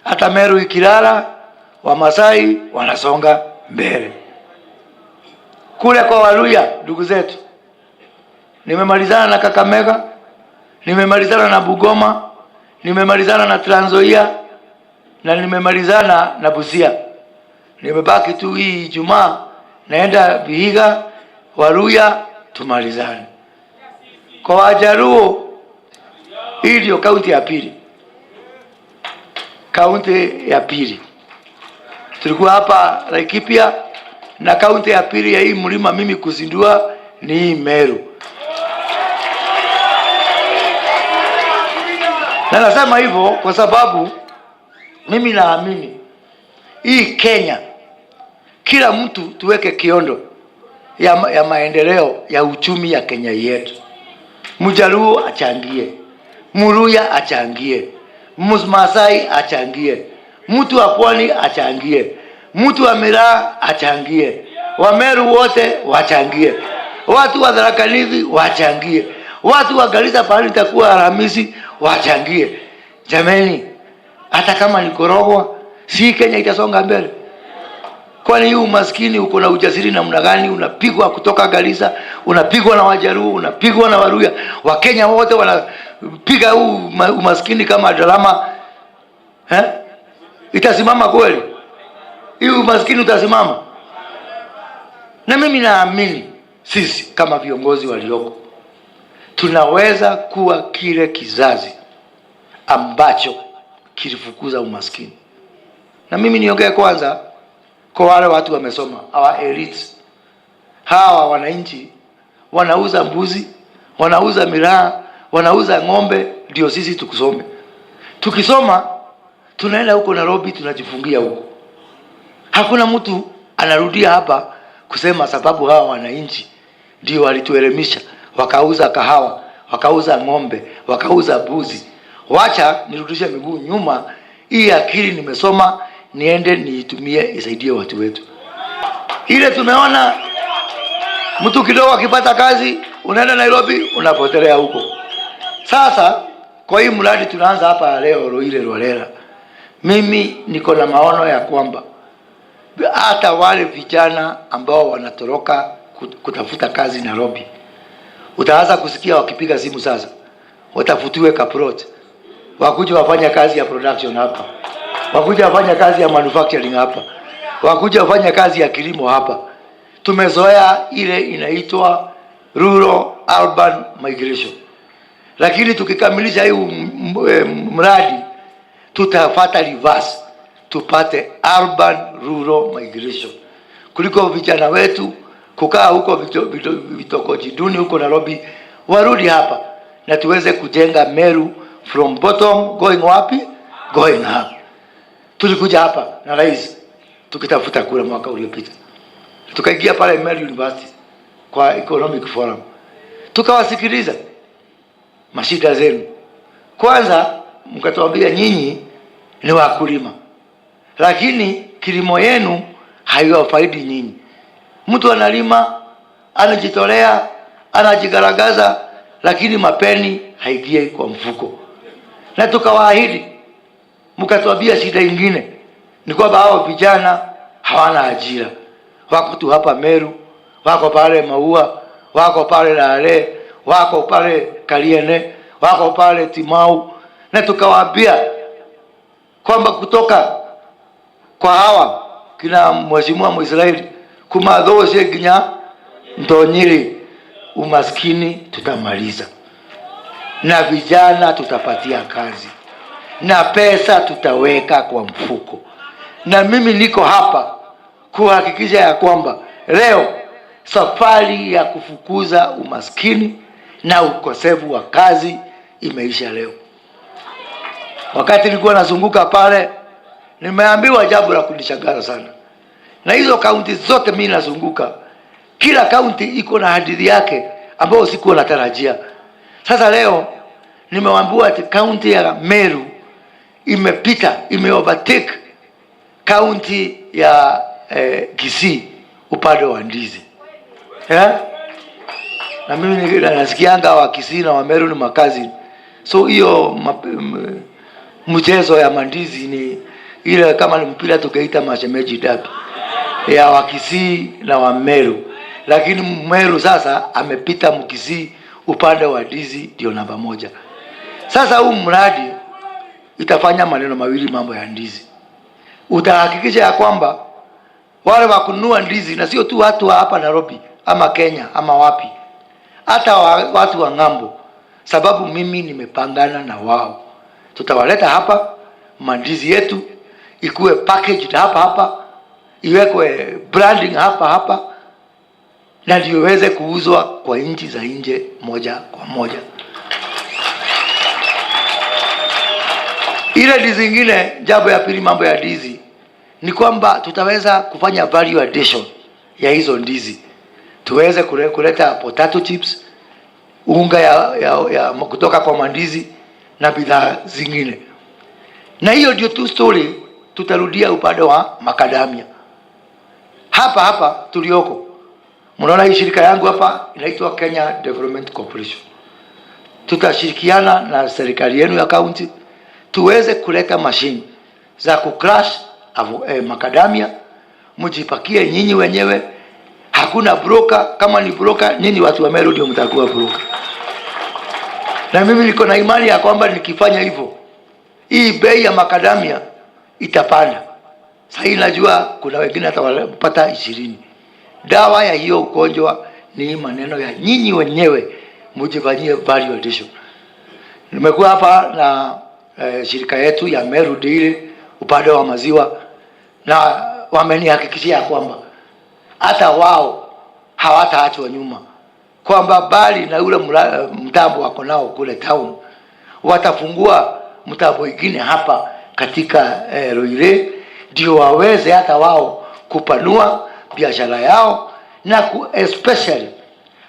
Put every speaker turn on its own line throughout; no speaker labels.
Hata Meru ikilala, Wamasai wanasonga mbele. Kule kwa Waluya, ndugu zetu, nimemalizana na Kakamega, nimemalizana na Bugoma, nimemalizana na Trans Nzoia na nimemalizana na Busia. Nimebaki tu hii Ijumaa naenda Vihiga, Waluya, tumalizane. Kwa Wajaluo, hii ndio kaunti ya pili, kaunti ya pili. Tulikuwa hapa Laikipia na kaunti ya pili ya hii mlima mimi kuzindua ni hii Meru. Na nasema hivyo kwa sababu mimi naamini hii Kenya kila mtu tuweke kiondo ya maendeleo ya uchumi ya Kenya yetu. Mjaluo achangie, Mluya achangie, Mmasai achangie, mtu wa pwani achangie, mtu wa miraa achangie, Wameru wote wachangie, watu wa Tharaka Nithi wachangie, watu wa Garissa pahali itakuwa Alhamisi wachangie. Jameni, hata kama ni korogwa, si Kenya itasonga mbele? Kwani hii umaskini uko na ujasiri namna gani? Unapigwa kutoka Garissa, unapigwa na Wajaluo, unapigwa na Waluya, Wakenya wote wanapiga huu umaskini kama drama eh? Itasimama kweli hii umaskini? Utasimama? Na mimi naamini sisi kama viongozi walioko tunaweza kuwa kile kizazi ambacho kilifukuza umaskini. Na mimi niongee kwanza kwa wale watu wamesoma, our elites. Hawa wananchi wanauza mbuzi, wanauza miraa, wanauza ng'ombe, ndio sisi tukusome. Tukisoma tunaenda huko Nairobi, tunajifungia huko. Hakuna mtu anarudia hapa kusema sababu hawa wananchi ndio walituelimisha, wakauza kahawa, wakauza ng'ombe, wakauza mbuzi. Wacha nirudishe miguu nyuma, hii akili nimesoma niende niitumie isaidie watu wetu. Ile tumeona mtu kidogo akipata kazi unaenda Nairobi unapotelea huko. Sasa kwa hii mradi tunaanza hapa leo Ruire Rwarera, mimi niko na maono ya kwamba hata wale vijana ambao wanatoroka kutafuta kazi Nairobi, utaanza kusikia wakipiga simu sasa, watafutiwe kaplot, wakuja wafanya kazi ya production hapa, wakuja wafanya kazi ya manufacturing hapa, wakuja wafanya kazi ya kilimo hapa. Tumezoea ile inaitwa rural urban migration, lakini tukikamilisha hii mradi tutafata reverse, tupate urban rural migration, kuliko vijana wetu kukaa huko vitongoji duni huko Nairobi, warudi hapa na tuweze kujenga Meru from bottom going wapi, going up. Tulikuja hapa na rais tukitafuta kura mwaka uliopita, tukaingia pale Meru University kwa Economic Forum, tukawasikiliza mashida zenu. Kwanza mkatuambia nyinyi ni wakulima, lakini kilimo yenu haiwafaidi nyinyi. Mtu analima, anajitolea, anajigaragaza, lakini mapeni haingie kwa mfuko. Na tukawaahidi, mkatuambia shida ingine ni kwamba hao vijana hawana ajira, wako tu hapa Meru, wako pale Maua, wako pale Lale, wako pale Kaliene, wako pale Timau. Na tukawaambia kwamba kutoka kwa hawa kina mheshimiwa Mwisraeli kumathoshe nginya Ntonyiri, umaskini tutamaliza, na vijana tutapatia kazi, na pesa tutaweka kwa mfuko. Na mimi niko hapa kuhakikisha ya kwamba leo safari ya kufukuza umaskini na ukosefu wa kazi imeisha leo. Wakati nilikuwa nazunguka pale, nimeambiwa jambo la kunishangaza sana. Na hizo kaunti zote mimi nazunguka, kila kaunti iko na hadithi yake ambayo sikuwa natarajia. Sasa leo nimeambiwa ati kaunti ya Meru imepita, imeovertake kaunti ya Kisii upande wa ndizi. Na mimi nasikianga wa Kisii na wa Meru ni makazi, so hiyo mchezo ya mandizi ni Ile kama ni mpira tukaita mashemeji dabi ya Wakisii na Wameru, lakini Mmeru sasa amepita Mkisii upande wa ndizi ndio namba moja. Sasa huu mradi itafanya maneno mawili, mambo ya ndizi, utahakikisha ya kwamba wale wa kununua ndizi na sio tu watu wa hapa Nairobi ama Kenya ama wapi, hata watu wa ng'ambo, sababu mimi nimepangana na wao, tutawaleta hapa, mandizi yetu ikuwe packaged hapa hapa, iwekwe branding hapa hapa, na ndio iweze kuuzwa kwa nchi za nje moja kwa moja. Ile ndizi ingine, jambo ya pili, mambo ya ndizi ni kwamba tutaweza kufanya value addition ya hizo ndizi, tuweze kuleta potato chips, unga ya kutoka kwa mandizi na bidhaa zingine. Na hiyo ndio tu story. Tutarudia upande wa makadamia hapa hapa tulioko. Mnaona hii shirika yangu hapa inaitwa Kenya Development Corporation. Tutashirikiana na serikali yenu ya county tuweze kuleta mashine za kucrush makadamia, mjipakie nyinyi wenyewe. Hakuna broker. Kama ni broker, nyinyi watu wa Meru ndio mtakuwa broker. Na mimi niko na imani ya kwamba nikifanya hivyo, hii bei ya makadamia itapanda. Sasa hii najua kuna wengine hata watapata 20. Dawa ya hiyo ugonjwa ni maneno ya nyinyi wenyewe mjifanyie value addition. Nimekuwa hapa na shirika yetu ya Meru Dairy upande wa maziwa, na wamenihakikishia kwamba hata wao hawataachwa nyuma, kwamba bali na ule mtambo wako nao kule town, watafungua mtambo ingine hapa katika Ruiru, ndio waweze hata wao kupanua biashara yao, na especially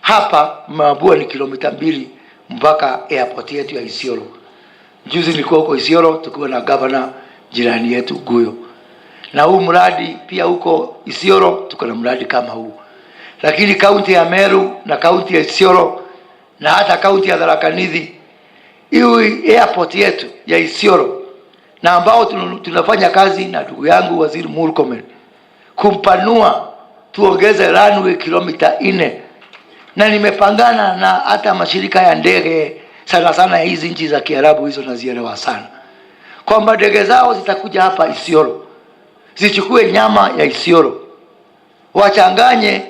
hapa Mabua ni kilomita 2 mpaka airport yetu ya Isiolo. Juzi nilikuwa huko Isiolo tukiwa na governor jirani yetu Guyo, na huu mradi pia huko Isiolo tuko na mradi kama huu, lakini kaunti ya Meru na kaunti ya Isiolo na hata kaunti ya Tharaka Nithi, hii airport yetu ya Isiolo na ambao tunafanya kazi na ndugu yangu Waziri Murkomen kumpanua tuongeze runway kilomita 4, na nimepangana na hata mashirika ya ndege sana sana ya hizi nchi za Kiarabu, hizo nazielewa sana, kwamba ndege zao zitakuja hapa Isiolo zichukue nyama ya Isiolo wachanganye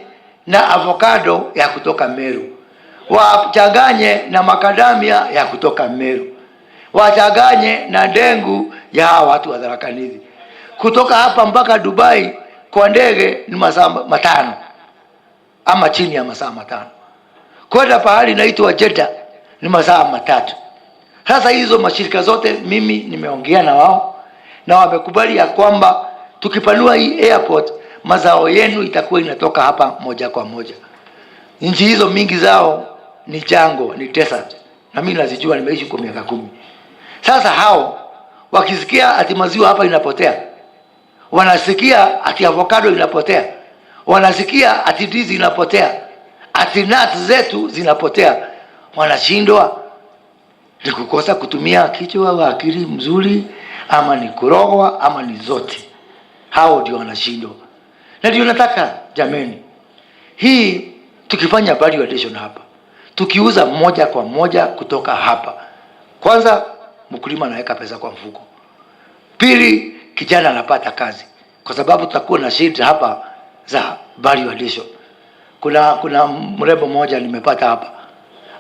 na avocado ya kutoka Meru, wachanganye na makadamia ya kutoka Meru, wachanganye na ndengu ya hawa watu wa Tharaka Nithi. Kutoka hapa mpaka Dubai kwa ndege ni masaa 5 ama chini ya masaa 5. Kwenda pahali inaitwa Jeddah ni masaa 3. Sasa hizo mashirika zote mimi nimeongea na wao na wamekubali ya kwamba tukipanua hii airport mazao yenu itakuwa inatoka hapa moja kwa moja. Nchi hizo mingi zao ni jango, ni desert. Na mimi nazijua, nimeishi kwa miaka 10. Sasa hao wakisikia ati maziwa hapa inapotea, wanasikia ati avocado inapotea, wanasikia ati ndizi inapotea, ati nuts zetu zinapotea, wanashindwa. Ni kukosa kutumia kichwa au akili mzuri, ama ni kurogwa, ama ni zote. Hao ndio wanashindwa. Na ndio nataka jameni, hii tukifanya value addition hapa, tukiuza moja kwa moja kutoka hapa, kwanza mkulima anaweka pesa kwa mfuko, pili kijana anapata kazi, kwa sababu tutakuwa na shida hapa za value addition. Kuna mrembo mmoja nimepata hapa,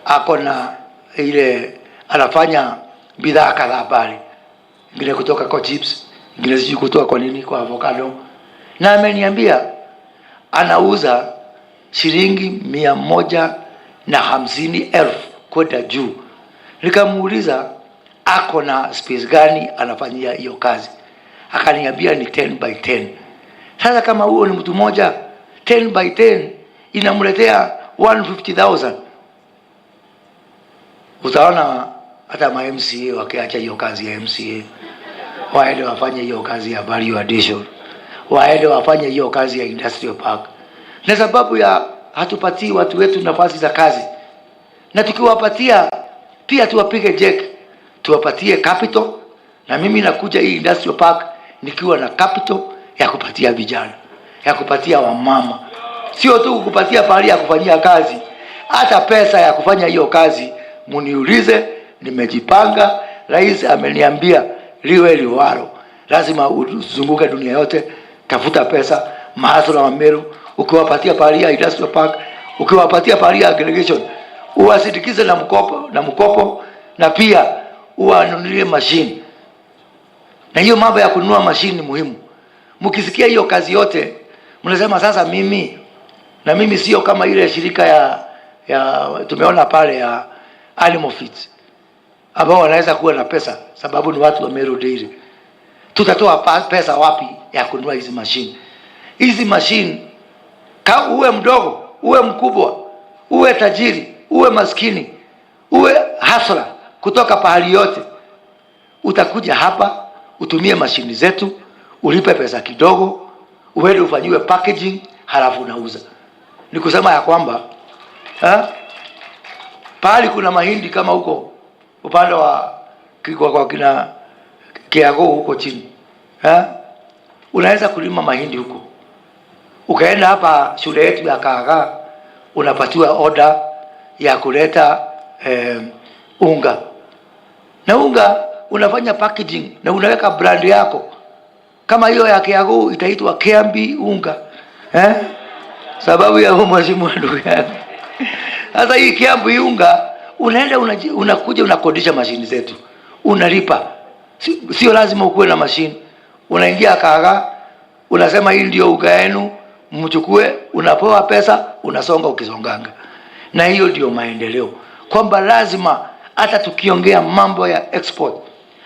ako na ile anafanya bidhaa kadhaa pale, ingine kutoka kwa chips, ingine sijui kutoka kwa nini, kwa avocado, na ameniambia anauza shilingi 150,000 kwenda juu. Nikamuuliza ako na space gani anafanyia hiyo kazi, akaniambia ni 10 by 10. Sasa kama huo ni mtu mmoja, 10 by 10 inamletea 150,000. Utaona hata ma MCA wakiacha hiyo kazi ya MCA, waende wafanye hiyo kazi ya value addition, waende wafanye hiyo kazi ya industrial park. Na sababu ya hatupatii watu wetu nafasi za kazi, na tukiwapatia pia tuwapige jack, tuwapatie capital. Na mimi nakuja hii industrial park nikiwa na capital ya kupatia vijana, ya kupatia wamama, sio tu kupatia pahali ya kufanyia kazi, hata pesa ya kufanya hiyo kazi. Muniulize, nimejipanga. Rais ameniambia liwe liwalo, lazima uzunguke dunia yote, tafuta pesa. Mahasla wa Meru, ukiwapatia pahali ya industrial park, ukiwapatia pahali ya aggregation, uwasindikize na mkopo na pia uwanunulie mashine. Na hiyo mambo ya kununua mashine ni muhimu. Mkisikia hiyo kazi yote, mnasema sasa mimi na mimi sio kama ile shirika ya tumeona pale ya Animal Feeds ambao wanaweza kuwa na pesa sababu ni watu wa Meru Dairy. Tutatoa pesa wapi ya kununua hizi mashine? Hizi mashine ka uwe mdogo, uwe mkubwa, uwe tajiri, uwe maskini, uwe hustler kutoka pahali yote, utakuja hapa utumie mashini zetu, ulipe pesa kidogo, uende ufanyiwe packaging, halafu unauza. Ni kusema ya kwamba, ha? Pahali kuna mahindi kama huko upande wa kwa kina Kiago huko chini, ha? Unaweza kulima mahindi huko, ukaenda hapa shule yetu ya Kaaga unapatiwa oda ya kuleta unga na unga unafanya packaging na unaweka brand yako kama hiyo ya Kiago itaitwa Kiambi unga, eh? Sababu ya huyu mheshimiwa ndugu yangu. Sasa hii Kiambi unga unaenda unakuja unakodisha mashini zetu, unalipa. Sio lazima ukuwe na mashini. Unaingia Kaaga unasema hii ndio unga yenu, mchukue, unapewa pesa, unasonga ukisonganga. Na hiyo ndio maendeleo, kwamba lazima hata tukiongea mambo ya export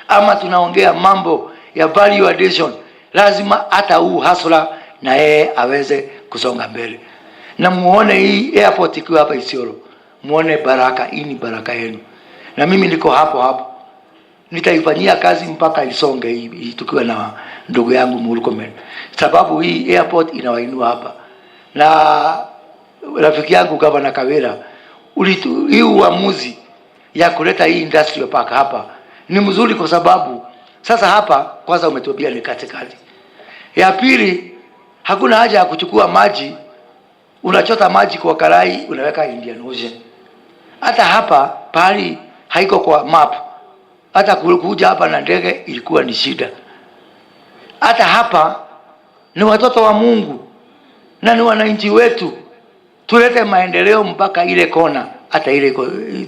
ama tunaongea mambo ya value addition, lazima hata huu hustler na yeye aweze kusonga mbele. Na muone hii airport ikiwa hapa Isiolo, muone baraka hii, ni baraka yenu, na mimi niko hapo hapo, nitaifanyia kazi mpaka isonge hii, tukiwa na ndugu yangu Murkomen, sababu hii airport inawainua hapa. Na rafiki yangu Gavana Kawira, hii uamuzi ya kuleta hii industrial park hapa ni mzuri, kwa sababu sasa hapa kwanza umetuambia ni katikati. Ya pili, hakuna haja ya kuchukua maji, unachota maji kwa karai unaweka Indian Ocean. Hata hapa pahali haiko kwa map, hata kuja hapa na ndege ilikuwa ni shida. Hata hapa ni watoto wa Mungu na ni wananchi wetu, tulete maendeleo mpaka ile kona, hata ile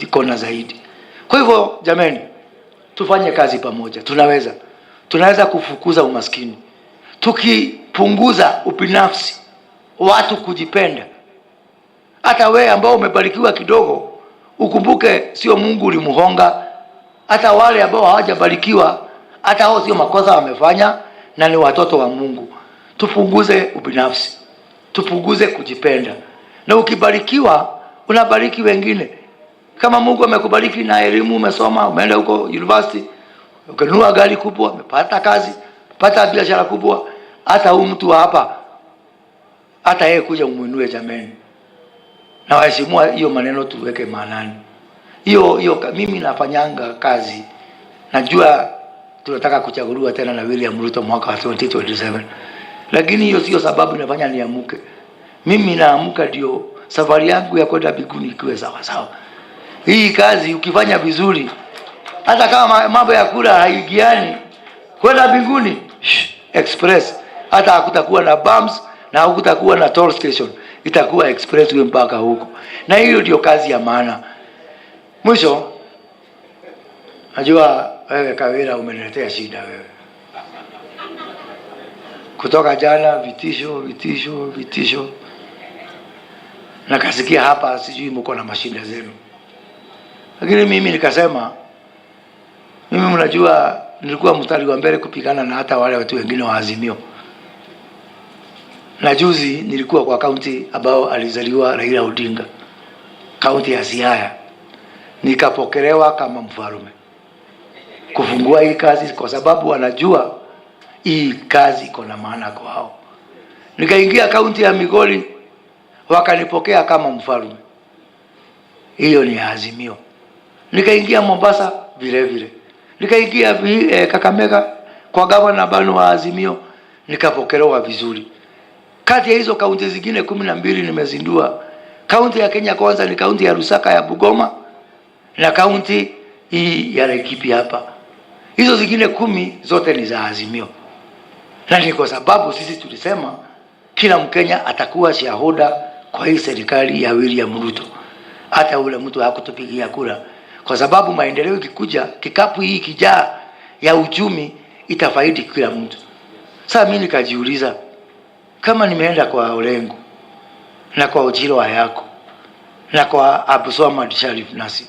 kona zaidi. Kwa hivyo jameni, tufanye kazi pamoja, tunaweza kufukuza umaskini tukipunguza ubinafsi, watu kujipenda. Hata we ambao umebarikiwa kidogo, ukumbuke sio Mungu ulimuhonga. Hata wale ambao hawajabarikiwa, hata hao sio makosa wamefanya, na ni watoto wa Mungu. Tupunguze ubinafsi, tupunguze kujipenda, na ukibarikiwa unabariki wengine. Kama Mungu amekubariki na elimu, umesoma, umeenda huko university, ukanunua gari kubwa, umepata kazi, pata biashara kubwa, hata huyu mtu wa hapa, hata yeye kuja umuinue jameni. Na waheshimiwa, hiyo maneno tuweke maanani. Hiyo hiyo mimi nafanyanga kazi, najua tunataka kuchaguliwa tena na William Ruto mwaka wa 2027, lakini hiyo sio sababu inafanya niamuke. Mimi naamuka ndio safari yangu ya kwenda mbinguni ikiwe sawa sawa. Hii kazi ukifanya vizuri, hata kama mambo ya kula haigiani, kwenda mbinguni express, hata hakutakuwa na bumps na hakutakuwa na toll station, itakuwa expressway mpaka huko, na hiyo ndio kazi ya maana. Mwisho, najua wewe Kawira umeniletea shida wewe, kutoka jana vitisho, vitisho, vitisho, nakasikia hapa sijui mko na mashinda zenu, lakini mimi nikasema, mimi mnajua nilikuwa mstari wa mbele kupigana na hata wale watu wengine wa Azimio, na juzi nilikuwa kwa kaunti ambao alizaliwa Raila Odinga, kaunti ya Siaya, nikapokelewa kama mfalme kufungua hii kazi, kwa sababu wanajua hii kazi iko na maana kwao. Nikaingia kaunti ya Migori, wakanipokea kama mfalme. Hiyo ni Azimio. Nikaingia Mombasa vile vile, nikaingia Kakamega, kwa gavana Banu wa Azimio, nikapokelewa vizuri. Kati ya hizo kaunti zingine 12 nimezindua kaunti ya Kenya Kwanza ni kaunti ya Lusaka ya Bugoma na kaunti hii ya Laikipia hapa. Hizo zingine 10 zote ni za Azimio, na ni kwa sababu sisi tulisema kila Mkenya atakuwa shahuda kwa hii serikali ya William Ruto, hata ule mtu hakutupigia kura, kwa sababu maendeleo ikikuja, kikapu hii ikijaa ya uchumi itafaidi kila mtu. Sasa mimi nikajiuliza, kama nimeenda kwa Orengo na kwa Ojiro Ayako na kwa Abdulswamad Sharif Nassir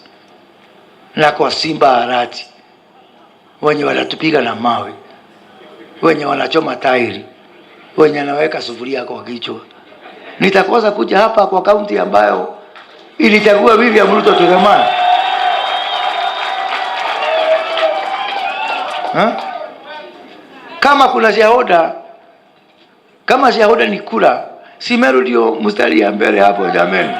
na kwa Simba Arati wenye wanatupiga na mawe, wenye wanachoma tairi, wenye wanaweka sufuria kwa kichwa, nitakosa kuja hapa kwa kaunti ambayo ilichagua William Ruto Suleiman? Ha? Kama kuna shahuda, kama shahuda ni kura, si Meru ndio mstari ya mbele hapo jameni.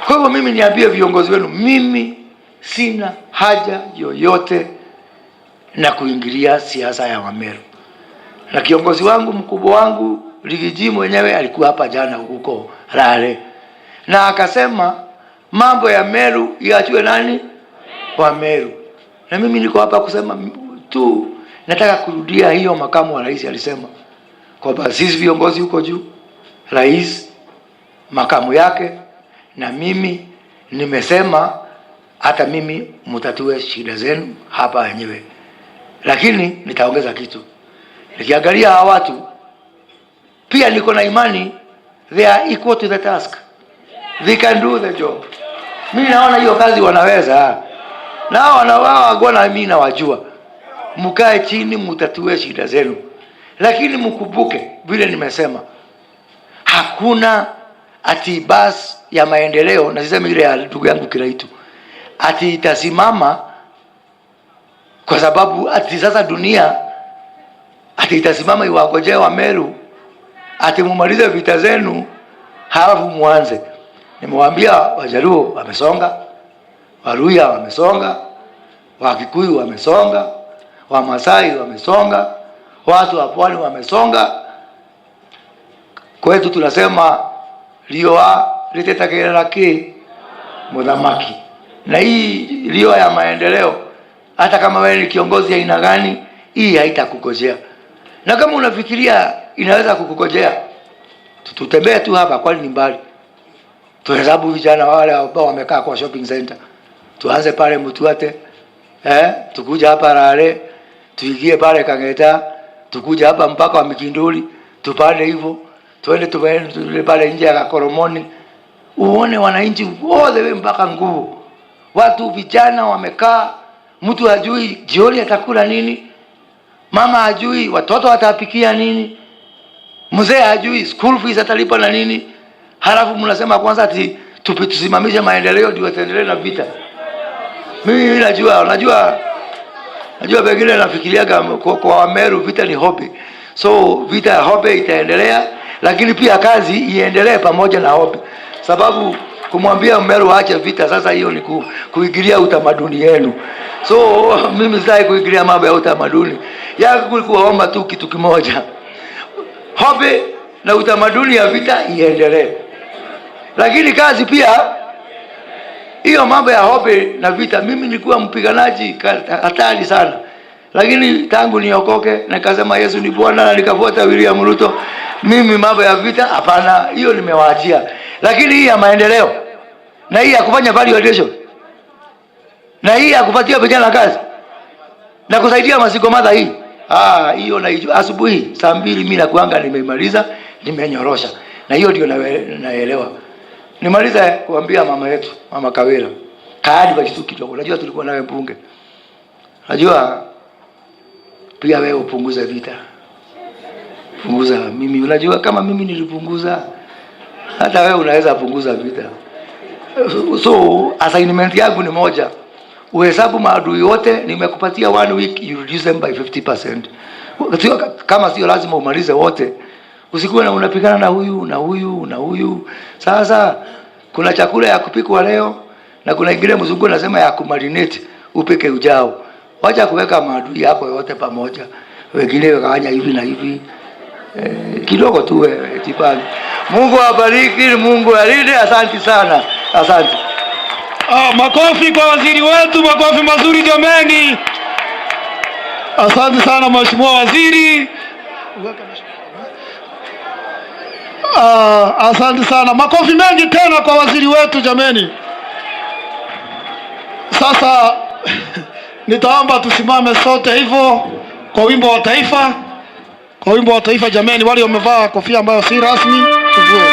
Kwa hivyo mimi niambie viongozi wenu, mimi sina haja yoyote na kuingilia siasa ya Wameru. Na kiongozi wangu mkubwa wangu Riggy G mwenyewe alikuwa hapa jana huko Rale, na akasema mambo ya Meru iachiwe nani? Wa Meru. Na mimi niko hapa kusema tu, nataka kurudia hiyo makamu wa rais alisema kwamba sisi viongozi huko juu, rais, makamu yake na mimi nimesema hata mimi mtatue shida zenu hapa wenyewe. Lakini nitaongeza kitu. Nikiangalia hawa watu pia niko na imani they are equal to the task. They can do the job. Mimi naona hiyo kazi wanaweza. Na wanawao na mimi nawajua. Mkae chini mtatue shida zenu. Lakini mkumbuke vile nimesema, hakuna ati bus ya maendeleo, na sisemi ile ya ndugu yangu Kiraitu, ati itasimama kwa sababu ati sasa dunia ati itasimama iwangojee wa Meru ati mumalize vita zenu halafu muanze. Nimewaambia Wajaluo wamesonga, Waluhya wamesonga, Wakikuyu wamesonga, Wamasai wamesonga, watu wa pwani wamesonga. Kwetu tunasema lioa litetakela ki muthamaki. Na hii lio ya maendeleo, hata kama wewe ni kiongozi aina gani, hii haitakugojea. Na kama unafikiria inaweza kukugojea, tutembee tu hapa, kwani ni mbali. Tuhesabu vijana wale ambao wamekaa kwa shopping center. Tuanze pale Mutuate, tukuja hapa Rale, tuingie pale Kangeta, tukuja hapa mpaka wa Mikinduri, tupande hivyo, tuende tuende pale nje ya Kakoromoni. Uone wananchi wote wewe mpaka nguvu. Watu vijana wamekaa, mtu hajui jioni atakula nini, mama hajui watoto watapikia nini, mzee hajui school fees atalipa na nini. Halafu mnasema kwanza ati tusimamishe maendeleo ndio tuendelee na vita. Mimi najua pengine nafikiriaga kwa Wameru vita ni hobby. So vita ya hobby itaendelea, lakini pia kazi iendelee pamoja na hobby. Sababu kumwambia Mmeru aache vita sasa, hiyo ni kuingilia utamaduni yenu. So mimi sitaki kuingilia mambo ya utamaduni. Yangu kuwaomba tu kitu kimoja. Hobby na utamaduni ya vita iendelee. Lakini kazi pia, hiyo mambo ya hobby na vita, mimi nilikuwa mpiganaji hatari sana. Lakini tangu niokoke nikasema Yesu ni Bwana na nikafuata William Ruto, mimi mambo ya vita hapana, hiyo nimewaachia. Lakini hii ya maendeleo na hii ya kufanya value addition na hii ya kupatia vijana kazi na kusaidia masiko madha hii, hiyo naijua. Asubuhi saa 2 mimi nakuanga nimeimaliza, nimenyorosha. Na hiyo ndio naelewa. Nimalize kuambia mama yetu, Mama Kawira, kaadi kwa kitu kidogo. Unajua tulikuwa nawe mbunge. Unajua pia wewe upunguze vita. Punguza mimi, unajua kama mimi nilipunguza, hata wewe unaweza punguza vita. So assignment yangu ni moja. Uhesabu maadui wote, nimekupatia 1 week, you reduce them by 50%. Sio kama sio lazima umalize wote. Usikuwe na unapigana na huyu na huyu na huyu. Sasa kuna chakula ya kupikwa leo na kuna ingine mzungu anasema ya kumarinate upike ujao. Wacha kuweka maadui yako yote pamoja, wengine wekawanya hivi na hivi kidogo tu wewe jipange. Mungu awabariki, Mungu alinde. Asante sana, asante.
Ah, makofi kwa waziri wetu, makofi mazuri jameni. Asante sana mheshimiwa waziri. Ah, asante sana, makofi mengi tena kwa waziri wetu jameni. Sasa nitaomba tusimame sote hivyo kwa wimbo wa taifa, kwa wimbo wa taifa jameni. Wale wamevaa kofia ambayo si rasmi tuvue.